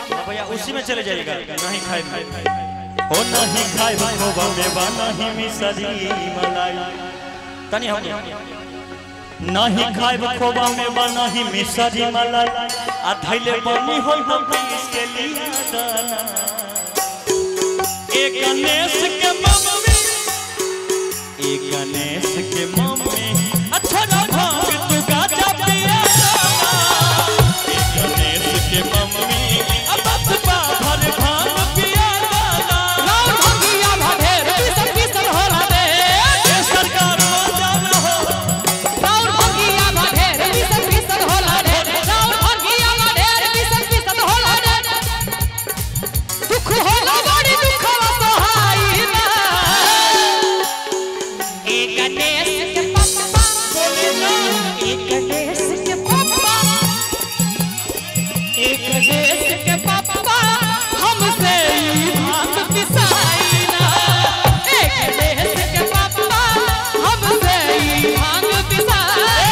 भैया उसी में चले जाइएगा। नहीं खाए हो नहीं खाए खोवा मेवा नहीं मिसरी मलाई तनी हम नहीं खाए खोवा मेवा नहीं मिसरी मलाई आ धैले पानी हो हम इसके लिए दाना। ए गणेश के मम्मी, ए गणेश के मम्मी अच्छा भांग तू गाजा पिया दाना। ए गणेश के मम्मी अब बस भर भांग पिया दाना। राउर भंगिया ढेर पीसल पीसल होला दे ए सरकार मजा न हो। राउर भंगिया ढेर पीसल पीसल होला दे। राउर भंगिया ढेर पीसल पीसल होला दे। दुख होला बड़ी दुख सहाई ना। ए गणेश के पापा, ए गणेश के पापा, ए गणेश के पापा हमसे ई भांग पिसाई ना। ए गणेश के पापा हमसे ई भांग पिसाई।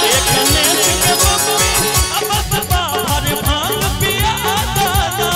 ए गणेश के मम्मी अब बस भर भांग पिया दाना।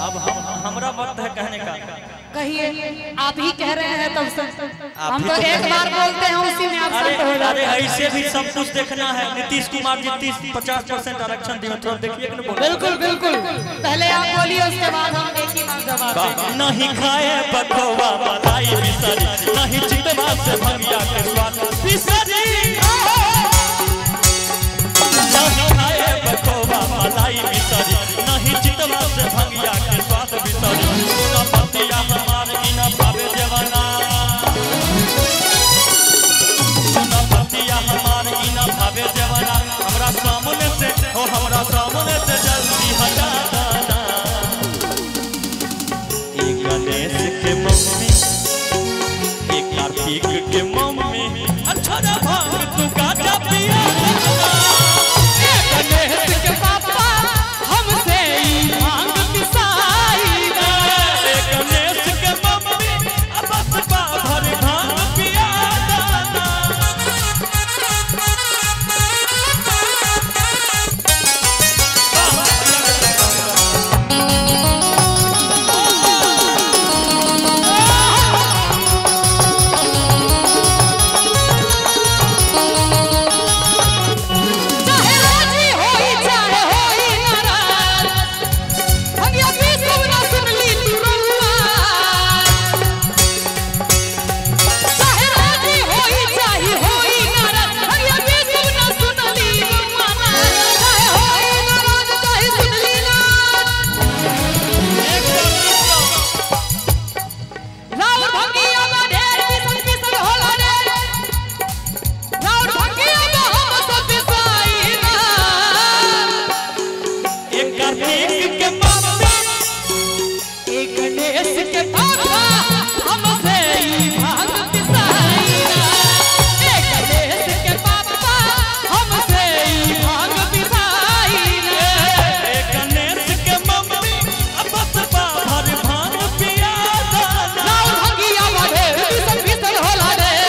अब हम हमरा वक्त है कहने का। कहिए, आप ही कह रहे हैं तब से। आप हम ही तो तो एक बार बोलते हैं उसी में आप अरे शांत हो अरे जाते हैं। ऐसे भी सब कुछ देखना है। नीतीश कुमार जी 30-50% आरक्षण दिए, थोड़ा देखिए कि बोलो। बिल्कुल बिल्कुल, पहले आप बोलिए उसके बाद हम एक ही बार जवाब देंगे। नहीं खाए बखोवा मलाई मिसरी नहीं चितवा से भंगिया के स्वाद मिसरी। नहीं खाए बखोवा मलाई मिसरी नहीं चितवा से भंगिया के स्वाद मिसरी। सुना पतिया हमार इना पावे जवाना, सुना पतिया हमार इना भावे जवाना। हमरा सामने से हो हमरा सामने से जल्दी हटा दाना। ए गणेश के मम्मी, ए कार्तिक के मम्मी अच्छा भांग तू गाजा पिया दाना। ए गणेश के पापा हमसे ई भांग पिसाई ना। ए गणेश के मम्मी अब बस भर भांग पिया दाना। चाहे राजी होई चाहे होई नाराज, भंगिया पीसब ना सुन ली तू रउआ। चाहे राजी होई चाहे होई नाराज, भंगिया पीसब ना सुन ली रउआ। चाहे होई नाराज चाहे सुन ली नाराज, राउर भंगिया में ढेर पीसल पीसल होला ढेर। राउर भंगिया में हम सब पिसाई ना। ए कार्तिक के मम्मी, ए गणेश के पापा हमसे ई भांग पिसाई ना। ए गणेश के पापा हमसे ई भांग पिसाई ना। ए गणेश के मम्मी अब बस भर भांग पिया दाना। राउर भंगिया में ढेर पीसल पीसल होला ढेर।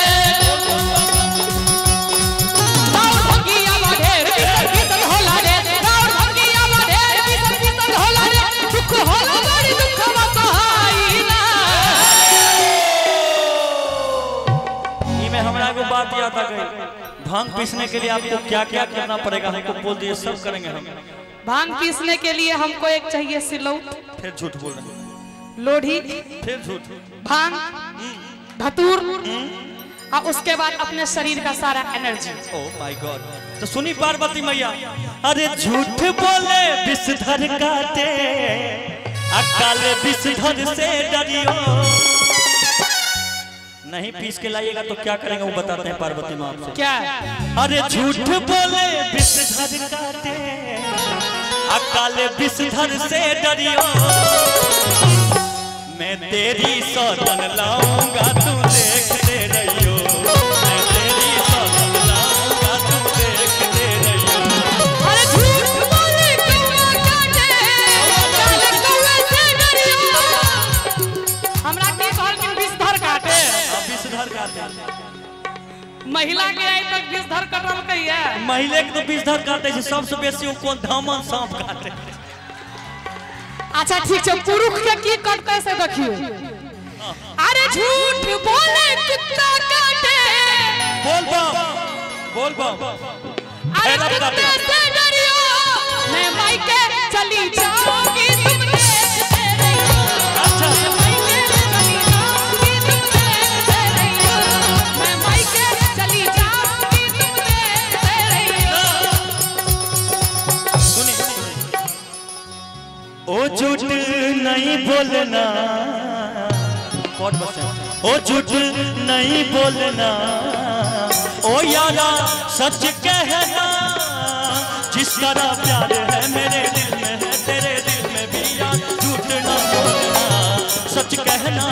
राउर भंगिया में ढेर पीसल पीसल होला ढेर। राउर भंगिया में ढेर पीसल पीसल होला ढेर। दुख होला बड़ी दुख सहाई ना। इमे हमरा एगो बात याद आ गई। भांग पीसने के लिए आपको क्या क्या करना पड़ेगा हमको बोल दिए, सब करेंगे हम। भांग पीसने के लिए हमको एक चाहिए सिलौट, फिर झूठ बोल रहे हैं, लोढ़ी, फिर झूठ, भांग, धतूर और उसके बाद अपने शरीर का सारा एनर्जी। Oh my God. तो सुनी पार्वती मैया, अरे झूठ बोले विषधर काटे, अकाल विषधर से डरियो। नहीं पीस के लाइएगा तो क्या करेंगे वो बताते हैं पार्वती माँ आपसे। क्या? अरे झूठ बोले विषधर काटे, अकाले विषधर से डरियो, मैं तेरी सौतन लाऊंगा तू देखते रहियो, मैं तेरी सौतन लाऊंगा तू देखते रहियो। अरे झूठ बोले कौआ काटे, काले कौआ से डरियो। हमरा की कहल कि विषधर काटे? विषधर काटे। महिला के आई तक विषधर कटल कहिया? महिला के तो विषधर काटे छै सबसे बेसी, ओ कोन धामन सांप काटे। अच्छा ठीक छै, पुरुष के की कटते से देखियो। अरे झूठ बोले कुत्ता काटे, बोल बम बोल बम, अरे कुत्ते से डरियो, मैं मायके चली जाऊंगी तुम देखते रहियो। अच्छा मैं मायके चली जाऊंगी तुम देखते रहियो, मैं मायके चली जाऊंगी तुम देखते रहियो। ओ झूठ नहीं बोलना, ओ झूठ नहीं बोलना, ओ यारा सच कहना, जिस तरह प्यार है मेरे दिल में है तेरे दिल में भी यार, झूठ ना बोलना सच कहना।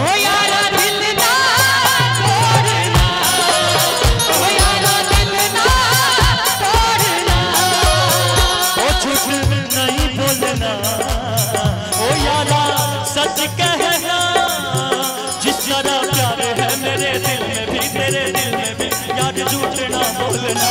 ओ यारा दिल ना तोड़ना, ओ यारा दिल ना तोड़ना, ओ झूठ नहीं बोलना, ओ यारा सच कहना, जिस तरह प्यार है मेरे दिल में भी तेरे दिल में भी यार, झूठ ना बोलना